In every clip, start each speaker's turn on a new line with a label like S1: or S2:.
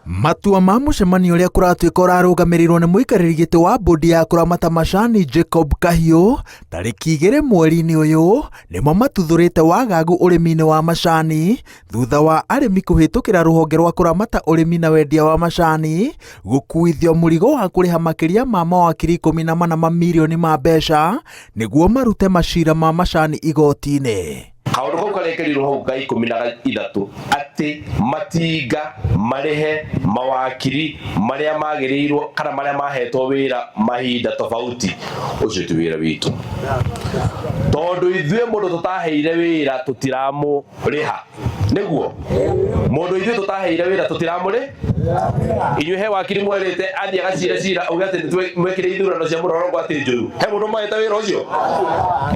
S1: Matua ma mũcemanio ũrĩa kũratuĩka ũrarũgamĩrĩirwo nĩ mũikarĩri gĩtĩ wa mbũndi ya kũramata macani Jacob Kahiũ tarĩki 2 mweri-inĩ ũyũ nĩmo matuthũrĩte wagagu ũrĩmi-inĩ wa macani thutha wa arĩmi kũhĩtũkĩra rũhonge rwa kũramata ũrĩmi na wendia wa macani gũkuithio mũrigo wa kũrĩha makĩria ma mawakiri 14 ma mirioni ma mbeca nĩguo marute macira ma macani igoti-inĩ.
S2: Kaũndũ kau karekĩrirwo hau ga 13 atĩ matinga marĩhe mawakiri marĩa magĩrĩirwo kana marĩa mahetwo wĩra mahinda tofauti, ũcio ti wĩra witũ, tondũ ithuĩ mũndũ tũtaheire wĩra tũtiramũrĩha. Nĩguo mũndũ ithuĩ tũtaheire wĩra tũtiramũrĩ. Inyuĩ he wakiri mwerĩte athiĩ agacira cira auge atĩ nĩmwekire ithurano cia mũrorongo atĩ njũru? He mũndũ mwahete wĩra ũcio?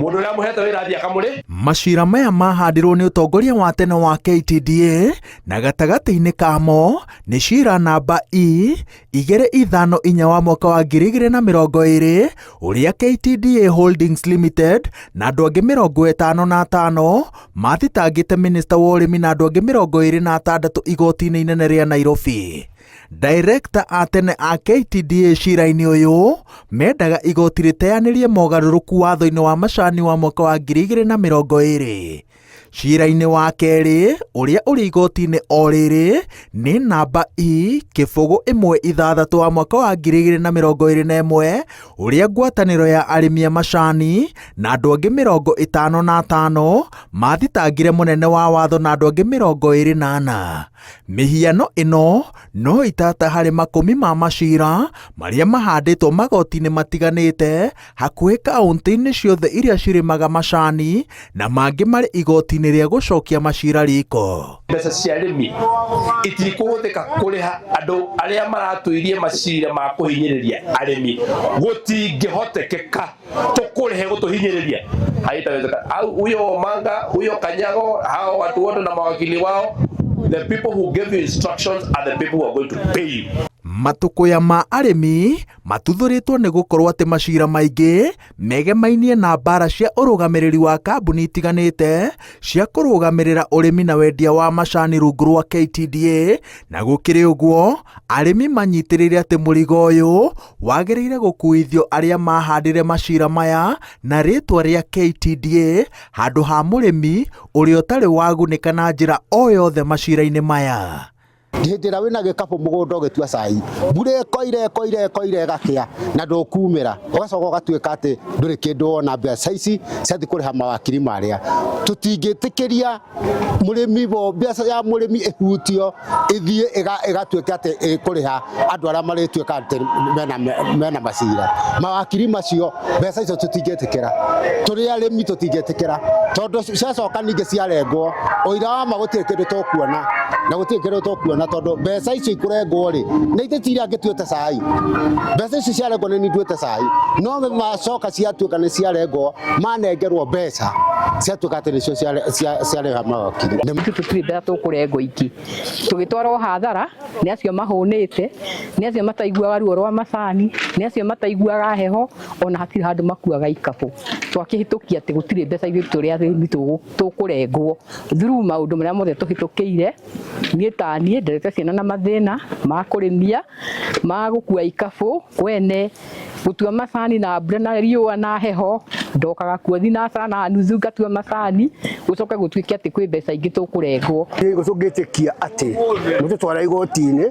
S2: Mũndũ ũrĩa mũhete wĩra athiĩ akamũrĩ.
S1: Macira maya mahandirwo nĩ ũtongoria wa tene wa KTDA na gatagatĩ-inĩ kamo nĩ cira namba E 254 wa mwaka wa 2020 ũrĩa KTDA Holdings Limited na andũ angĩ 55 mathitangĩte minista wa ũrĩmi na andũ angĩ 26 igoti-inĩ inene rĩa Nairobi. Director a tene a KTDA cira-inĩ ũyũ mendaga igoti rĩteanĩrie mogarũrũku watho-inĩ wa macani wa mwaka wa 2020. Cira-inĩ wa kerĩ ũrĩa ũrĩ igoti-inĩ o rĩrĩ nĩ namba E kĩbũgũ ĩmwe ithathatũ wa mwaka wa 2021 ũrĩa ngwatanĩro ya arĩmi a macani na andũ angĩ 55 mathitangire mũnene wa watho na andũ angĩ 24. Mĩhiano ĩno no itata harĩ makũmi ma macira marĩa mahandĩtwo magoti-inĩ matiganĩte hakuhĩ kaũntĩ-inĩ ciothe iria cirĩmaga macani na mangĩ marĩ igoti-inĩ rĩa gũcokia macira riko.
S2: Mbeca cia arĩmi itikũhũthĩka kũrĩha andũ arĩa maratũirie macira ma kũhinyĩrĩria arĩmi. Gũtingĩhotekeka tũkũrĩhe gũtũhinyĩrĩria, haitawezekana. Au huyo Omanga, huyo Kanyago, hao watu wote na mawakili wao, the people who gave you instructions are the people who are going to pay you.
S1: Matũkũya ma arĩmi matuthũrĩtwo nĩ gũkorwo atĩ macira maingĩ megemainie na mbara cia ũrũgamĩrĩri wa kambuni itiganĩte cia kũrũgamĩrĩra ũrĩmi na wendia wa macani rungu rwa KTDA, na gũkĩrĩ ũguo arĩmi manyitĩrĩire atĩ mũrigo ũyũ wagĩrĩire gũkuithio arĩa mahandire macira maya na rĩtwa rĩa KTDA handũ ha mũrĩmi ũrĩa ũtarĩ wagunĩka na njĩra o yothe macira-inĩ maya.
S3: Hĩndĩ ĩrĩa wĩna gĩkabũ mũgũnda ũgĩtua cai, mbura ĩkoira ĩkoira ĩkoira ĩgakĩa na ndũkumĩra, ũgacoka ũgatuĩka atĩ ndũrĩ kĩndũ wona. Mbeca ici ciathiĩ kũrĩha mawakiri marĩa. Tũtingĩtĩkĩria mũrĩmi mbeca ya mũrĩmi ĩhutio ĩthiĩ ĩgatuĩka atĩ ĩkũrĩha andũ arĩa marĩtuĩka atĩ mena macira. Mawakiri macio mbeca icio tũtingĩtĩkĩra, tũrĩ arĩmi tũtingĩtĩkĩra, tondũ ciacoka ningĩ ciarengwo, ũira wa ma gũtirĩ kĩndũ tũkuona, na gũtirĩ kĩndũ tũkuona tondũ mbeca icio ikũrengwo rĩ, nĩ ithuĩ ti iria ngĩtuĩte cai, mbeca icio ciarengwo nĩ niĩ nduĩte cai, no macoka ciatuĩka nĩ ciarengwo, manengerwo mbeca ciatuĩka atĩ nĩcio ciarĩha mawakiri.
S4: Ithuĩ tũtirĩ mbeca tũkũrengwo ingĩ, tũgĩtwarwo hathara nĩ acio mahũnĩte, nĩ acio mataiguaga ruo rwa macani, nĩ acio mataiguaga heho, ona hatirĩ handũ makuaga ikabũ. Twakĩhĩtũkia atĩ gũtirĩ mbeca ithuĩ tũrĩ arĩmi tũkũrengwo through maũndũ marĩa mothe tũhĩtũkĩire. Niĩ ta niĩ nderete ciana na mathĩna ma kũrĩmia, ma gũkua ikabũ kwene, gũtua macani na mbura na riũa na heho, ndokaga kuo thinacara na nuthu ngatua macani, gũcoke gũtuĩke atĩ kwĩ mbeca ingĩ tũkũrengwo.
S3: Nĩguo tũngĩtĩkia atĩ mũtũtwara igoti-inĩ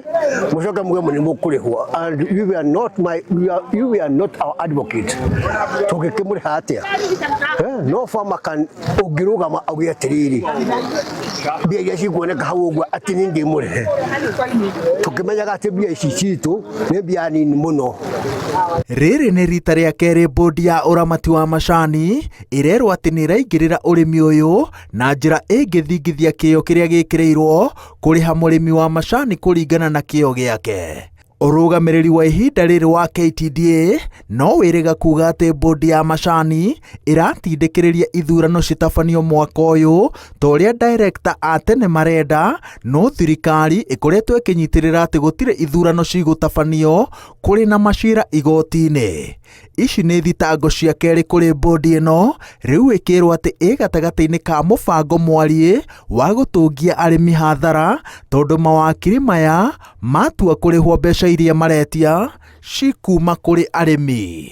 S3: mũcoke muge nĩ mũkũrĩhwo, and you were not my, you are, you were not our advocate, tũngĩkĩmũrĩha atĩa? No farmer can ũngĩrũgama auge atĩrĩrĩ, mbia iria cikuoneka hau ũguo atĩ nĩ ngĩmũrĩhe, tũkĩmenyaga atĩ mbia ici citũ nĩ mbia nini mũno.
S1: Rĩrĩ nĩ rita rĩa kerĩ mbũndi ya ũramati wa macani ĩrerwo atĩ nĩ ĩraingĩrĩra ũrĩmi ũyũ na njĩra ĩngĩthingithia kĩyo kĩrĩa gĩkĩrĩirwo kũrĩha mũrĩmi wa macani kũringana na kĩyo gĩake. Ũrũgamĩrĩri wa ihinda rĩrĩ wa KTDA no wĩrĩga kuga atĩ bodi ya macani ĩratindĩkĩrĩria ithurano citabanio mwaka ũyũ ta ũrĩa director a tene marenda, no thirikari ĩkoretwo ĩkĩnyitĩrĩra atĩ gũtirĩ ithurano cigũtabanio kũrĩ na macira igoti-inĩ. Ici nĩ thitango cia kerĩ kũrĩ bodi ĩno rĩu ĩkĩrwo atĩ ĩ gatagatĩ-inĩ ka mũbango mwariĩ wa gũtũngia arĩmi hathara tondũ mawakiri maya matua kũrĩhwo mbeca iria maretia cikuma kũrĩ arĩmi.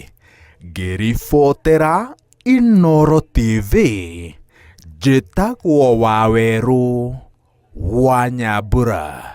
S1: Ngĩribotera Inooro TV njĩtagwo Wawerũ wa Nyambura.